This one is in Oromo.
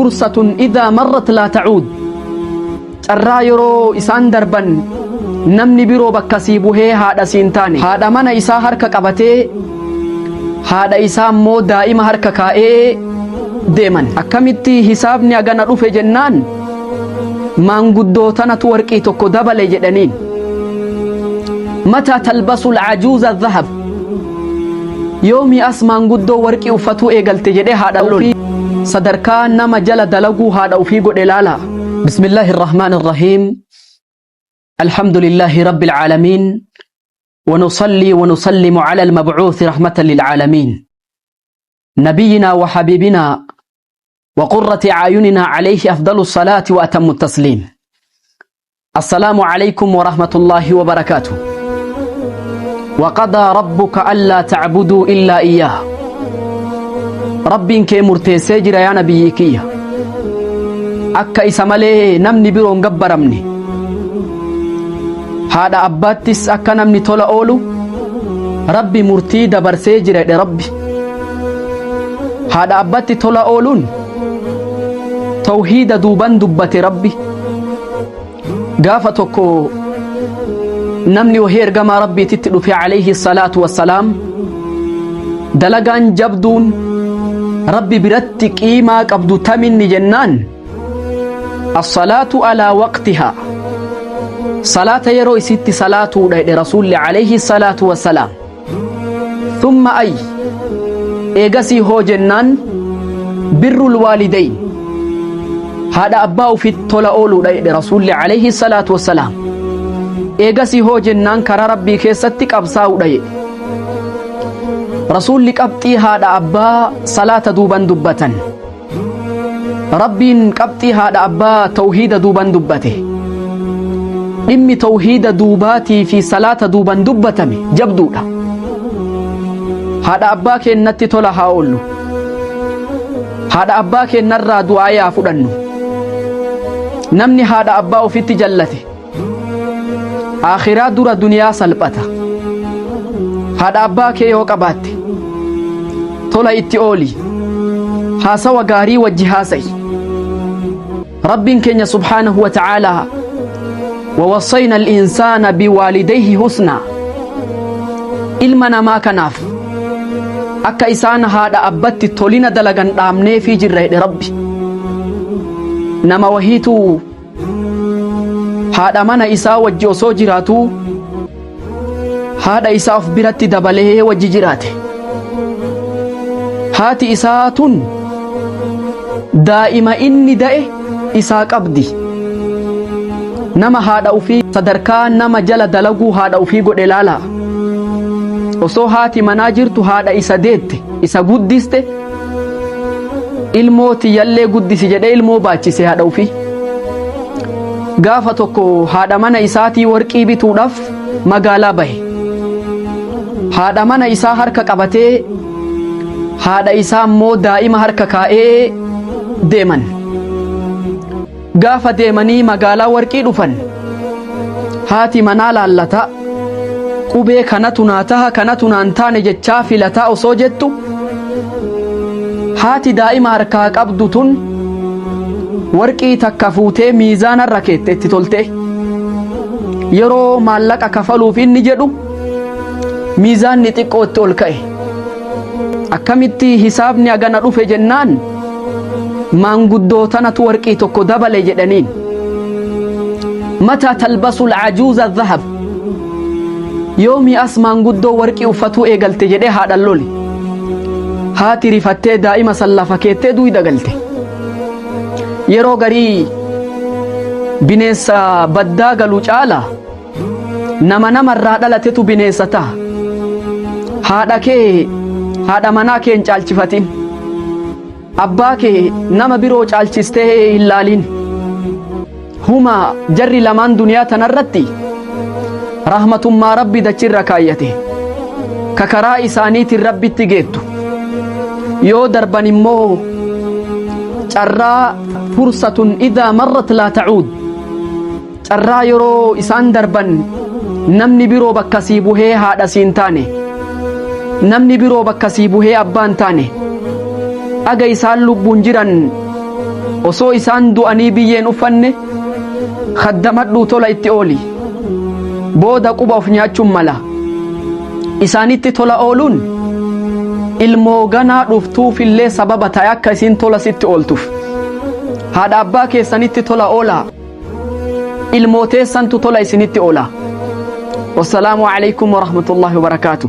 Fursatun idhaa marrat laa ta'uud. Carraa yeroo isaan darban namni biroo bakka sii buhee haadha siin taane. Haadha mana isaa harka qabatee, haadha isaa immoo daa'ima harka kaa'ee deeman. Akkamitti hisaabni hagana dhufe jennaan, maanguddoo tanatu warqii tokko dabale jedhaniin. Mataa talbasu alcajuuza dhahab, yoomi as maanguddoo warqii uffatuu eegalte jedhee haadha lole. Sadarkaa nama jala dalaguu haadha ufii godhe laala. Bismillaahi irrahmaan irrahiim. Alhamdulillaahi rabbil caalamiin. ونصلي ونسلم على المبعوث رحمة للعالمين، نبينا وحبيبنا وقرة أعيننا، عليه أفضل الصلاة وأتم التسليم. السلام عليكم ورحمة الله وبركاته. وقضى ربك ألا تعبدوا إلا إياه. Rabbiin kee murteessee jira, yaa nabiyyi kiyya, akka isa malee namni biroo hin gabbaramne. Haadha abbaattis akka namni tola oolu Rabbi murtii dabarsee jira jedhe Rabbi. Haadha abbaatti tola ooluun tawhiida duuban dubbate Rabbi. Gaafa tokko namni wahii ergamaa Rabbiititti dhufe alayhi salaatu wassalaam, dalagaan jabduun Rabbi biratti qiimaa qabdu taminni jennaan, as-salaatu alaa waqtihaa, salaata yeroo isitti salaatuudha jedhe Rasuulli alayhi salaatu wassalaam. Thumma ay, eegasii hoo jennaan, birrul waalidayn, haadha abbaa ufitti tola ooluudha jedhe Rasuulli alayhi salaatu wassalaam. Eegasii hoo jennaan, karaa Rabbii keessatti qabsaa'uudha jedhe Rasuulli. Qabxii haadha abbaa salaata duuban dubbatan. Rabbiin qabxii haadha abbaa tawhiida duuban dubbate. Dhimmi tawhiida duubaatii fi salaata duuban dubbatame jabduudha. Haadha abbaa keennatti tola haa oollu. Haadha abbaa keennarraa du'aa yaa fudhannu. Namni haadha abbaa ofitti jallate akhiraa dura duniyaa salphata. Haadha abbaa kee yoo qabaatte tola itti ooli, haasawa gaarii wajji haasa'i. Rabbiin keenya subhaanahu wa ta'aalaa, ووصينا الإنسان بوالديه حسنا. Ilma namaa kanaaf akka isaan haadha abbatti tolina dalagan dhaamneefii jirra jedhe Rabbi. Nama wahiitu haadha mana isaa wajji osoo jiraatu haadha isaa of biratti dabalee wajji jiraate. Haati isaa tun daa'ima inni da'e isaa qabdi. Nama haadha ufii sadarkaa nama jala dalaguu haadha ufii godhe laala. Osoo haati manaa jirtu haadha isa deette, isa guddiste, ilmoo tiyyallee guddisi jedhee ilmoo baachise haadha ufii. Gaafa tokko haadha mana isaatii warqii bituudhaaf magaalaa bahe. Haadha mana isaa harka qabatee, haadha isaa immoo daa'ima harka kaa'ee deeman. Gaafa deemanii magaalaa warqii dhufan, haati manaa laallata, qubee kanatu naa taha, kanatu naan taane jechaa filataa osoo jettu, haati daa'ima harkaa qabdu tun warqii takka fuutee miizaanarra keette. Itti tolte. Yeroo maallaqa kafaluuf inni jedhu miizaanni xiqqoo itti ol ka'e. Akkamitti hisaabni hagana dhufe jennaan, maanguddoo tanatu warqii tokko dabale jedhaniin. Mataa talbasu alcajuuza dhahab, yoomi as maanguddoo warqii uffatuu eegalte jedhee haadhan lole. Haati rifattee daa'ima san lafa keettee duyda galte. Yeroo garii bineensa baddaa galu caala nama namarraa dhalatetu bineensa ta'a. Haadha kee, haadha manaa kee hin caalchifatin. Abbaa kee nama biroo caalchistee hin laalin. Huma jarri lamaan duniyaa tanarratti rahmatummaa Rabbi dachirra kaayyate, ka karaa isaaniitiin Rabbitti geettu. Yoo darban immoo carraa fursatun idaa marrat laa ta'uud, carraa yeroo isaan darban namni biroo bakka sii buhee haadha siin taane, namni biroo bakka sii buhee abbaan taane. Aga isaan lubbuun jiran Osoo isaan du'anii biyyeen uffanne khaddamadhuu tola itti ooli. Booda quba of nyaachuun mala. Isaanitti tola ooluun ilmoo ganaa dhuftuufillee sababa ta'e akka isiin tola sitti ooltuuf. Haadha abbaa keessanitti tola oolaa. Ilmoo teessantu tola isinitti oola. Wassalaamu alaikum warahmatullahi wabarakaatu.